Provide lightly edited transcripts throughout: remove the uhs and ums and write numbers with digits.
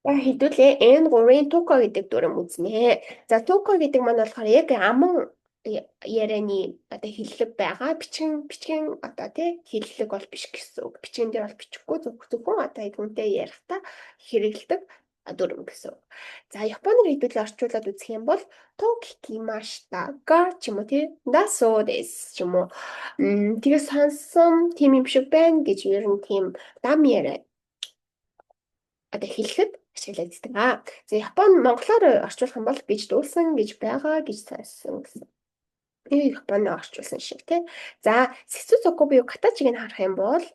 За, хэдүүлээ N3-ын とか гэдэг дүрэм үзнэ. За, とか гэдэг маань болохоор яг аман ярианы одоо хэллэг байгаа. Бичгэн одоо тий хэллэг бол биш гэсэн үг. Бичгэн дээр бол бичихгүй, зөвхөн одоо хүнтэй ярихдаа хэрэглэдэг дүрэм гэсэн үг. За, японоор хэдүүлээ орчуулад үзэх юм бол と聞きましたが ч юм уу тий だそうです ч юм уу. Тэгээ сонссон тийм юм шиг байна гэж ер нь тийм дам яриа одоо хэлэхэд ашиглагддаг. За, Япон монголоор орчуулах юм бол гэж дуулсан, гэж байгаа, гэж сонссон гэсэн. Японы орчуулсан шиг тий. За, 接続 буюу 形-ыг нь харах юм бол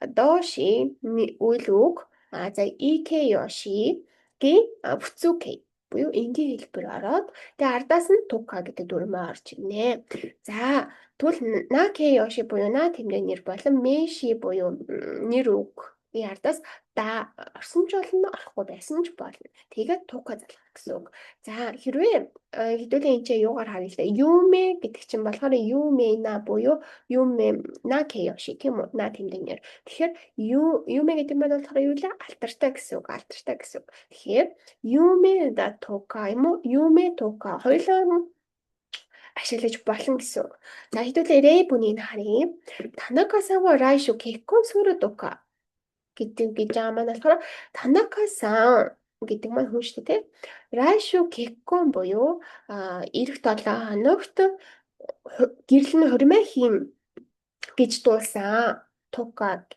動詞 үйл үг, за い形容詞 гийн 普通形 буюу энгийн хэлбэр ороод тэгээ ардаас нь とか гэдэг дүрмээ орж ирнэ. За, тэгвэл な形容詞 буюу な тэмдэг нэр болон 名詞 буюу нэр үг и ардаас だ орсон ч болно, орохгүй байсан ч болно. Тэгээд とか залгах гэсэн үг. За, хэрвээ хэдүүлээ энэ чинь юугаар харъя л да. 有名 гэдэг чинь болохоор 有名な буюу 有名な形容詞тийм үү? な тэмдэг нэр. Тэгэхээр 有名 гэдэг нь болохоор юу лээ? Алдартай гэсэн үг, алдартай гэсэн үг. Тэгэхээр 有名だとか юм уу? 有名とか хоёулаа ашиглаж болно гэсэн үг. За, хэдүүлээ 例文 ийг харъя. 田中さんは来週結婚するとか гэдэг гэж байгаа маань болохоор 田中さん гэдэг маань хүн шүү дээ. 来週結婚 буюу ирэх 7 хоногт гэрлэн хуримаа хийн гэж дуулсан. とか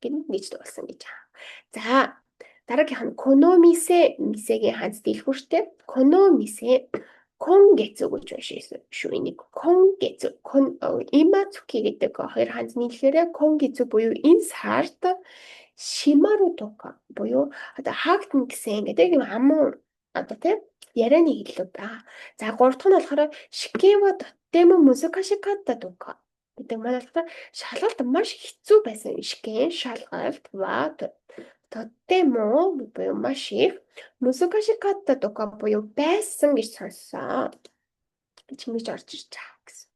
гэж дуулсан гэж байгаа. За, дараагийнх нь この店 店 гийн ханц дэлгүүртэй. この店今月 гэж уншиж шүү энийг. 今月 こん 今月 гэдэг хоёр ханц нийлэхээр 今月 буюу энэ сард 閉まるとか буюу одоо хаагдана гэсэн гэдэг юм аман одоо тийм ярианы хэллэг байгаа. За, гурав дахь нь болохоор 試験はとても難しかったとか гэдэг маань болохоор шалгалт маш хэцүү байсан. 試験 шалгалт はとても буюу маш их 難しかったとか буюу байсан гэж сонссон. Чимэж орж ирж байгаа гэсэн.